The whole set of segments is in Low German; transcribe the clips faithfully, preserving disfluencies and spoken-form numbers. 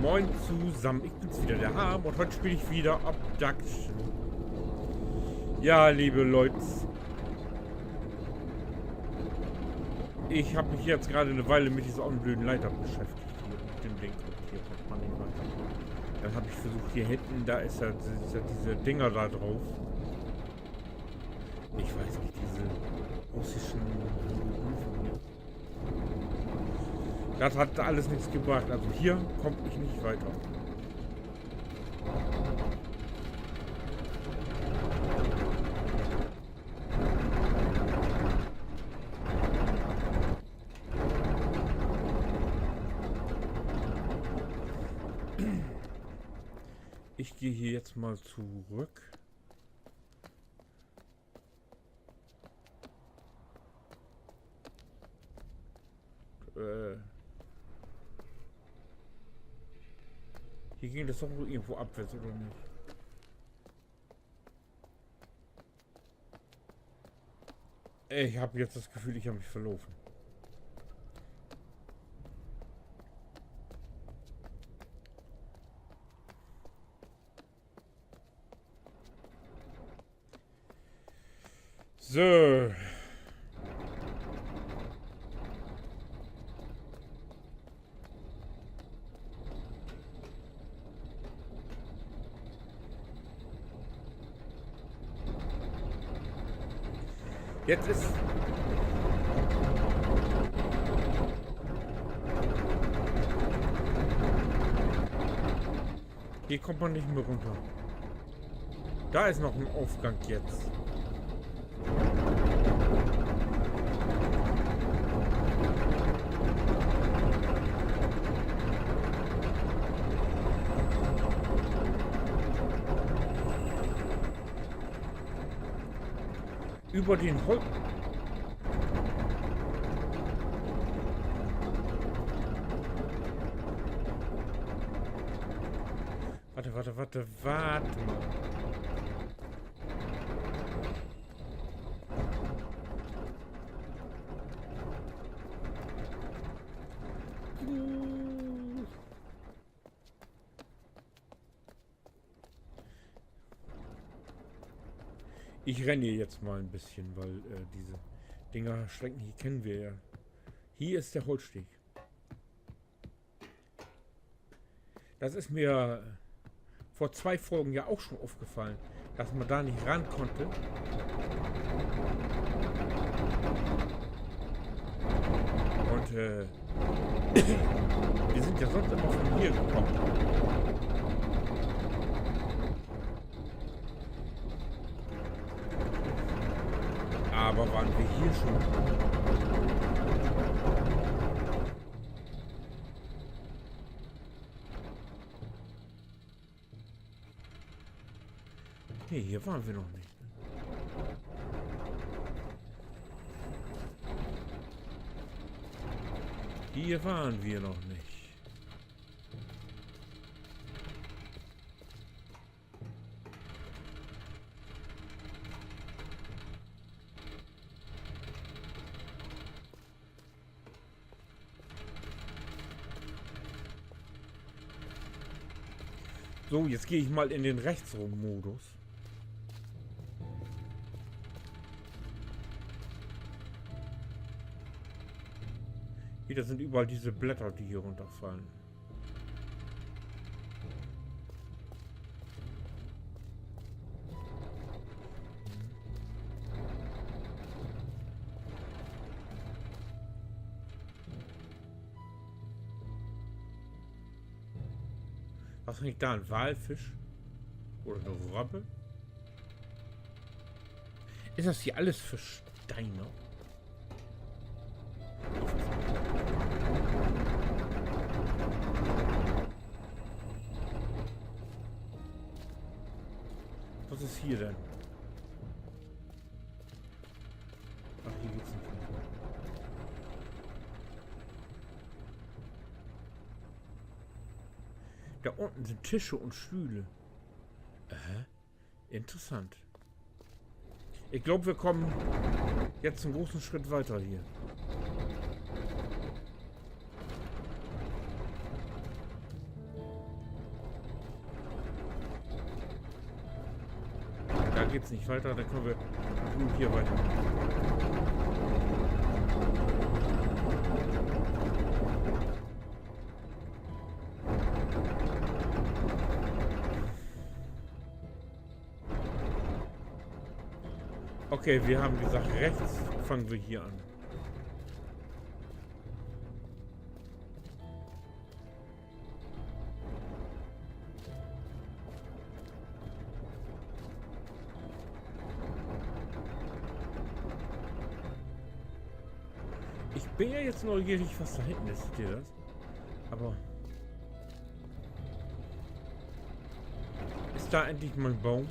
Moin zusammen, ik bins wieder de Harm un hüüt speel ik wieder Obduction. Ja, leve Lüüd, ik heff mi nu graad en Wiel mit disse onblöden Leiter beschäftigt hier un den Ding. Hier kummt man nich weiter. Denn heff ik versöcht, hier hinten, dor is ja, is ja disse Dinger dor drauf. Ik weet nich, disse russischen Ruinen hier. Dat hett allens nix gebracht. Also hier kumm ik nich weiter. Ik geh hier jetzt mal torüch. Äh. Hier güng dat doch woll irgendwo afwarts, oder nich? Ik heff nu dat Geföhl, ik heff mi verlopen. So. Jetzt is, hier kummt man nich mehr rünner. Dor is noch en Afgang jetzt. Över den Hol-, Wart, wart, wart, wart mal. Ik renn hier jetzt mal en beten, weil, äh, disse Dinger, Strecken hier kennen wi ja. Hier is de Holtsteg. Dat is mi vör twee Folgen ja ok schon opgefallen, dat man dor nich ran kunn. Un, äh, wi sünd ja sünst ümmer von hier kamen. Aver weren wi hier schon? Nee, hier weren wi noch nich. Hier weren wi noch nich. So, jetzt geh ik mal in den Rechtsraum-Modus. Hier, dat sünd överall disse Blätter, de hier runnerfallen. Wat finn ik dor? En Walfisch? Oder en Robbe? Is dat hier allens versteinert? Wat is hier denn? Ach, hier geht's nich weiter. Dor ünnen sünd Tische un Stühle. Aha, interessant. Ik glööv, wi kamen nu en groten Schritt wieter hier. Geht's nicht weiter, dann können wir hier weiter. Okay, wir haben gesagt, rechts fangen wir hier an. Ich bin ja jetzt neugierig, was da hinten ist. Seht ihr das? Aber ist da endlich mal ein Baum?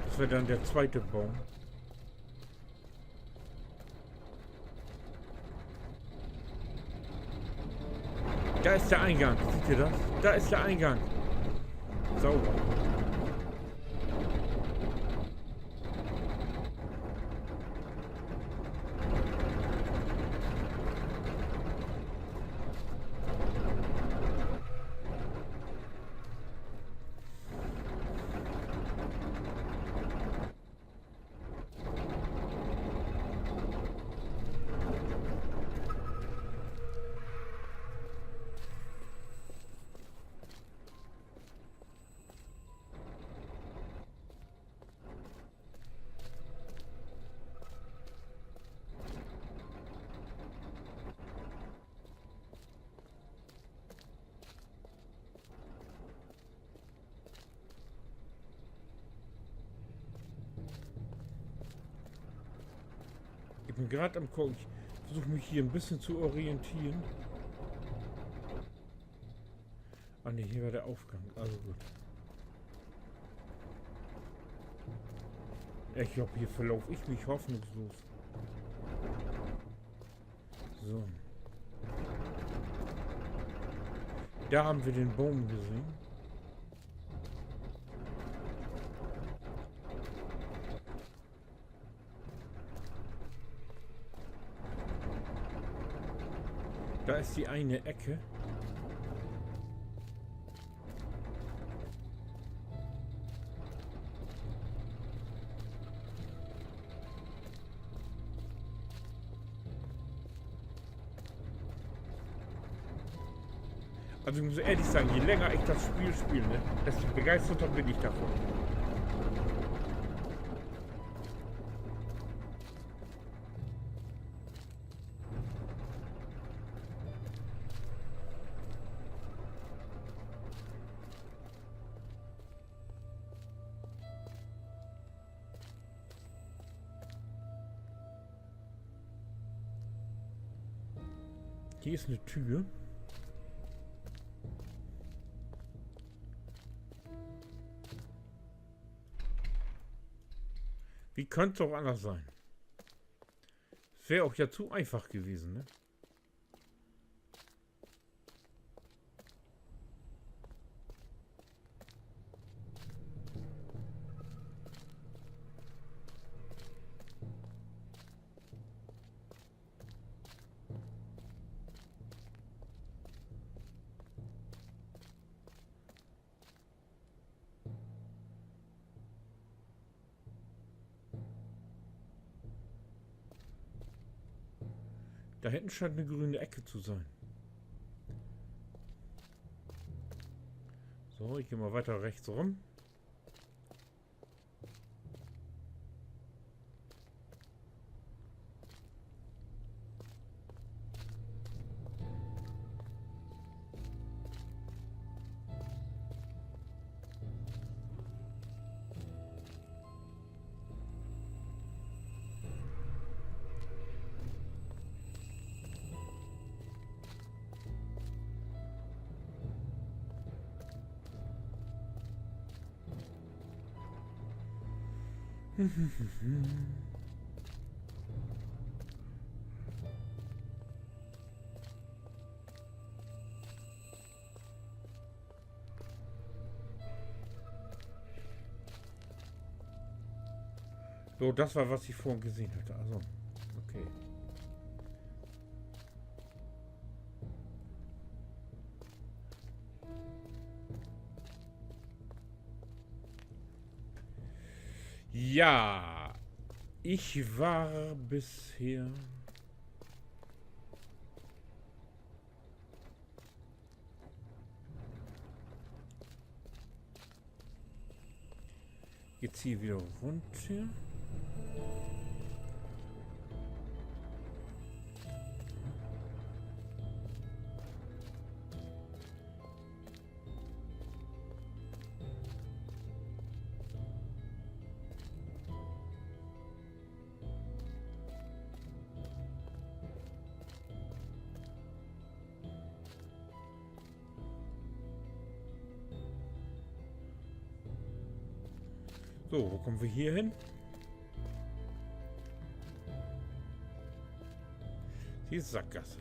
Das wäre dann der zweite Baum. Da ist der Eingang. Seht ihr das? Da ist der Eingang. Sauber. Ich bin grad am Gucken. Ich versuch mich hier ein bisschen zu orientieren. Ah, nee, hier war der Aufgang. Also gut. Ich glaub, hier verlauf ich mich hoffnungslos. So. Da haben wir den Baum gesehen. Da ist die eine Ecke. Also ich muss ehrlich sagen, je länger ich das Spiel spiele, ne, desto begeisterter bin ich davon. Hier ist eine Tür. Wie könnte es auch anders sein? Wäre auch ja zu einfach gewesen, ne? Da hinten scheint eine grüne Ecke zu sein. So, ich gehe mal weiter rechts rum. So, das war, was ich vorhin gesehen hatte. Also. Okay. Ja, ich war bisher Jetzt hier wieder runter. So, wo kommen wir hier hin? Die Sackgasse.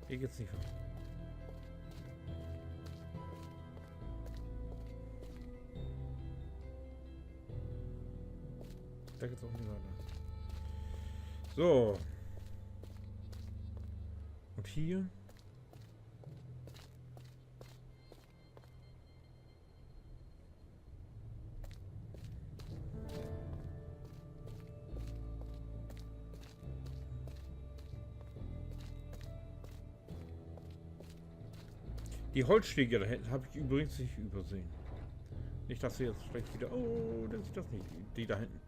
Hier geht's nicht weiter. Da geht's auch nicht weiter. So. Und hier? Die Holzstege da hinten hab ich übrigens nicht übersehen. Nicht, dass ihr jetzt vielleicht wieder, oh, das ist das nicht, die da hinten.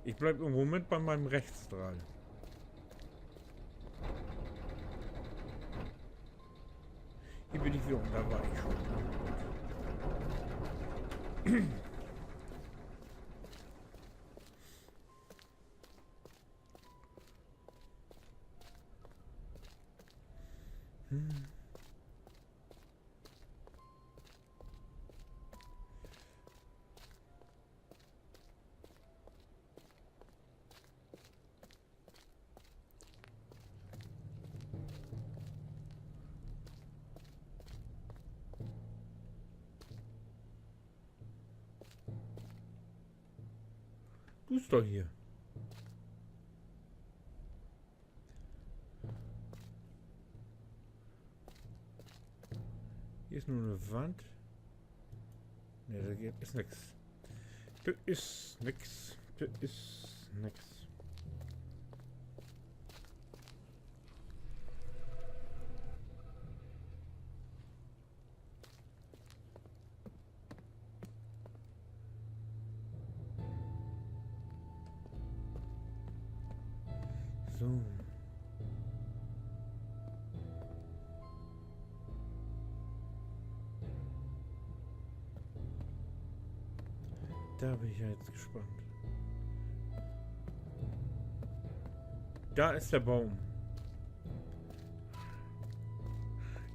Ich bleib im Moment bei meinem Rechtsstrahl. Hier bin ich wieder und da war ich schon. Hm. Du bist doch hier. Hier is nur 'ne Wand. Nee, dor is nix. Dor is nix. Dor is nix. So. Da bin ich ja jetzt gespannt. Da ist der Baum.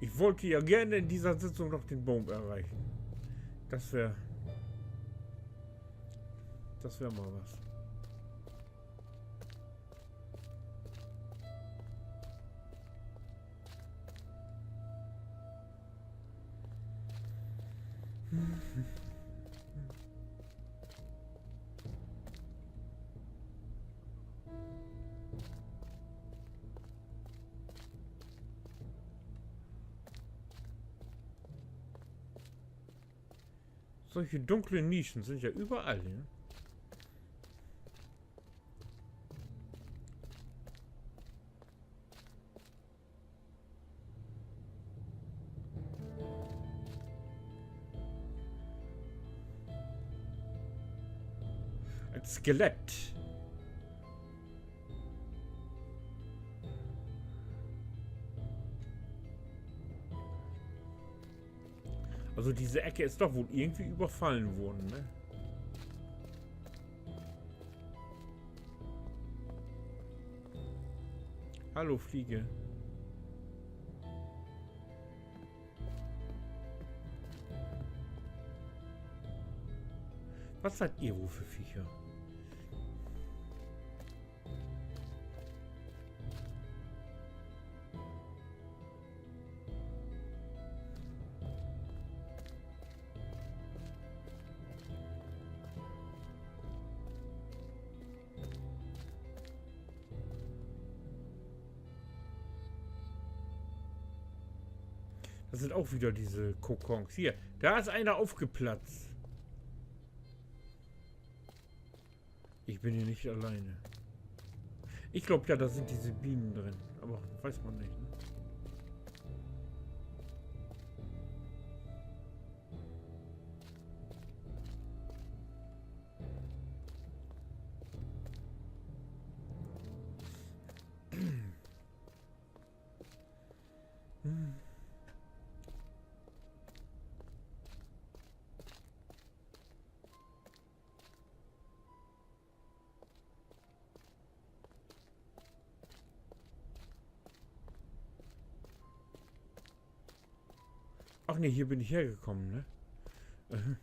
Ich wollte ja gerne in dieser Sitzung noch den Baum erreichen. Das wär, das wär mal was. Solche dunklen Nischen sind ja überall, ne? Ein Skelett. Also diese Ecke ist doch wohl irgendwie überfallen worden, ne? Hallo, Fliege. Was seid ihr wohl für Viecher? Das sind auch wieder diese Kokons. Hier, da ist einer aufgeplatzt. Ich bin hier nicht alleine. Ich glaub ja, da sind diese Bienen drin. Aber weiß man nicht, ne? Ach nee, hier bin ich hergekommen, ne? Äh.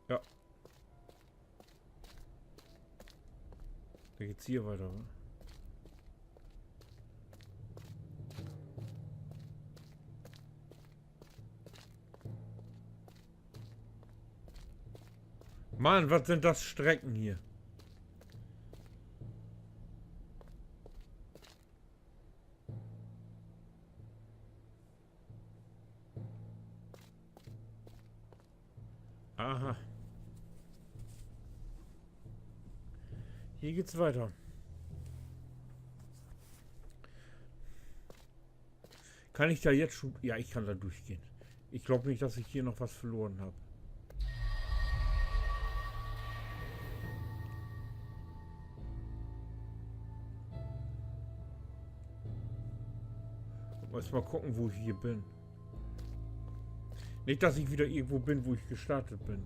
Ja. Da geht's hier weiter, wa? Mann, wat sünd dat Strecken hier? Aha. Hier geht's weiter. Kann ich da jetzt schon? Ja, ich kann da durchgehen. Ich glaub nicht, dass ich hier noch was verloren hab. Erst mal gucken, wo ich hier bin. Nicht, dass ich wieder irgendwo bin, wo ich gestartet bin.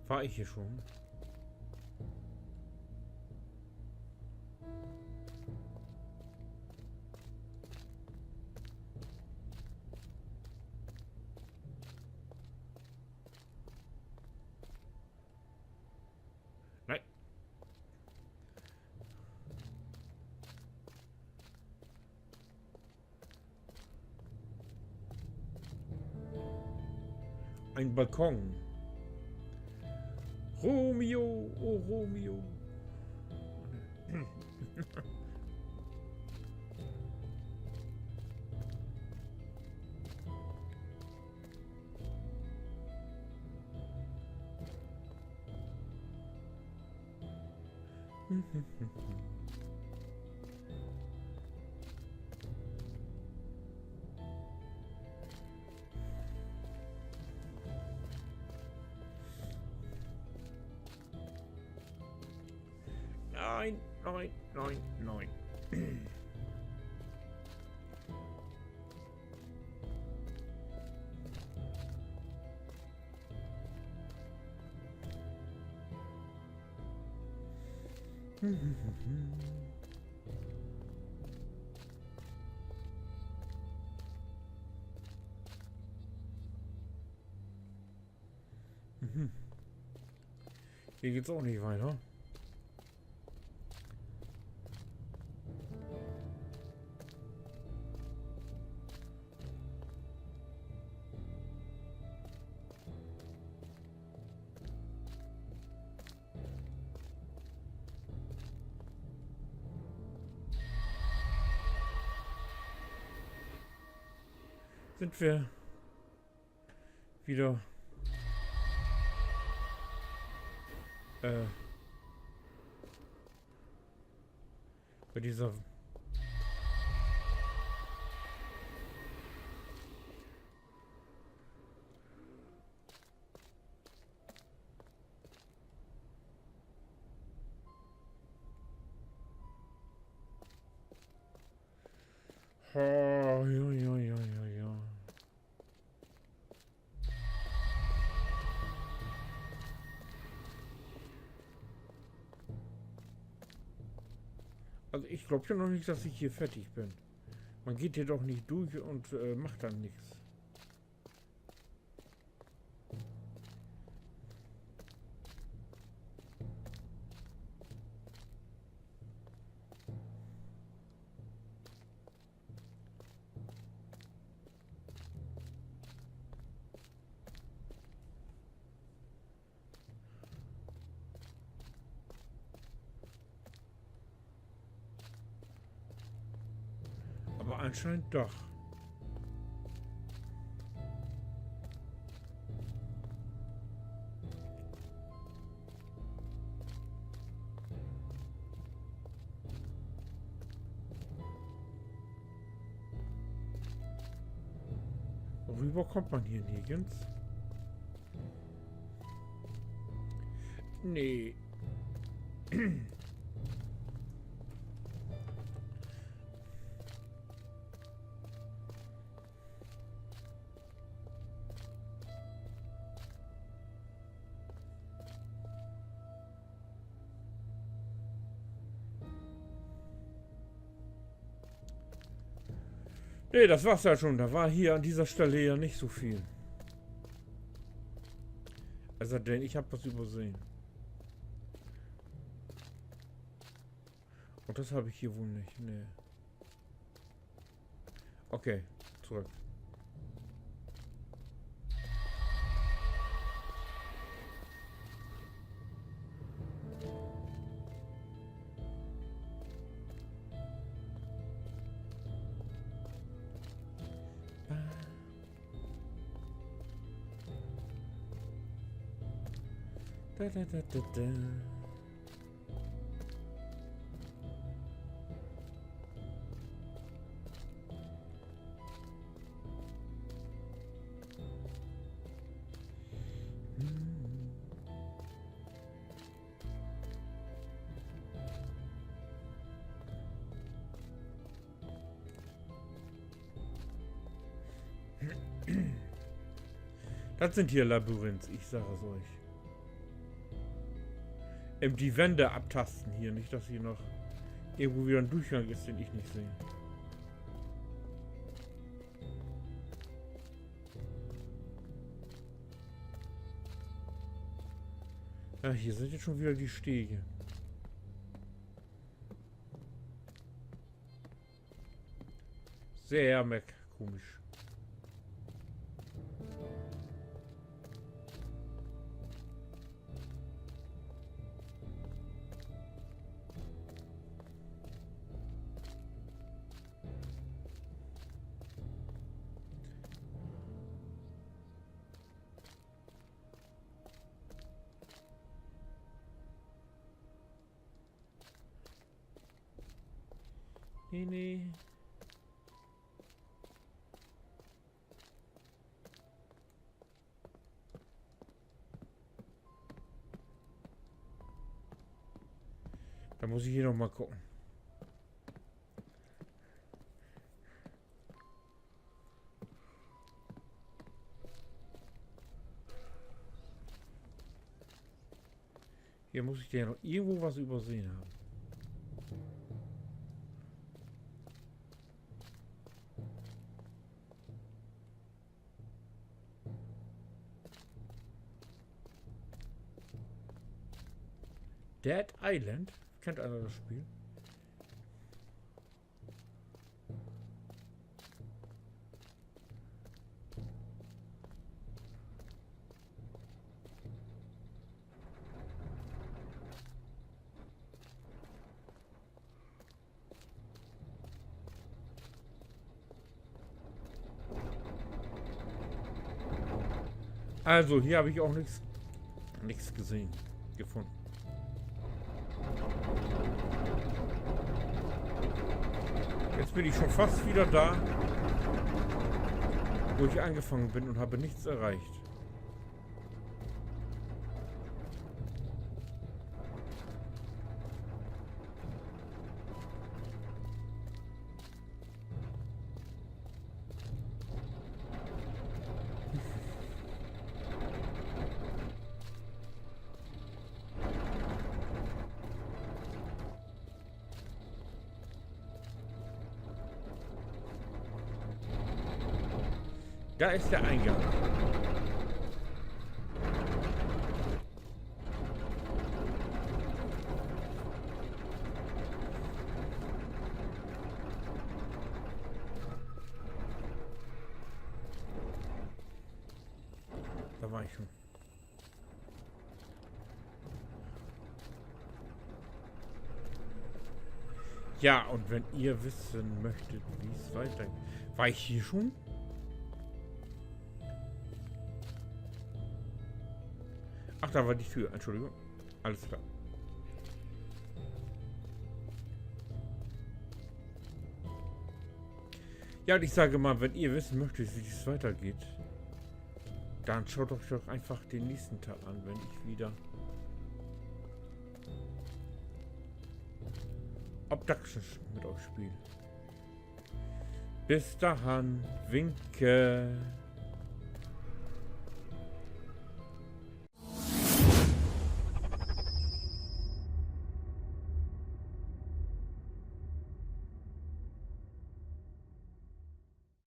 War ich hier schon? Nein. Ein Balkon. Romeo, oh Romeo. Nein, nein, nein, nein. Mhm. Hier geht's auch nicht weiter. Sind wir wieder, äh, bei dieser Oh, ja, ja, ja, ja, ja. Also, ik glööv ja noch nich, dat ik hier fertig bün. Man geiht hier doch nich dörch un, äh, maakt denn nix. Aver anscheinend doch. Röver kummt man hier nirgends. Nee. Nee, dat was dat schon. Dor weer hier an disse Stell ja nich so veel. Also, denn ik heff wat översehn. Un dat heff ik hier woll nich, nee. Okay, torüch. Da, da, da, da, da. Dat sünd hier Labyrinths, ik segg et jo. Even de Wänn aftasten hier, nich, dat hier noch irgendwo wedder en Dörgang is, den ik nich seh. Ja, hier sünd nu schon wedder de Stege. Sehr merk-, komisch. Nee, nee. Denn mutt ik hier noch mal kieken. Hier mutt ik ja noch irgendwo wat översehn hebben. Dead Island? Kennt einer dat Spiel? Also, hier hebb ik ok nix, nix gesehn, gefunnen. Jetzt bün ik schon fast wedder dor, wo ik angefangen bün un hebb nix erreicht. Da is de Eingang. Dor weer ik schon. Ja, und wenn ihr wissen möchtet, wie es weiter-, war ich hier schon? Ach, da war die Tür. Entschuldigung. Alles klar. Ja, und ich sage mal, wenn ihr wissen möchtet, wie es weitergeht, dann schaut euch doch einfach den nächsten Teil an, wenn ich wieder Obduction mit euch spiele. Bis dahin, winke.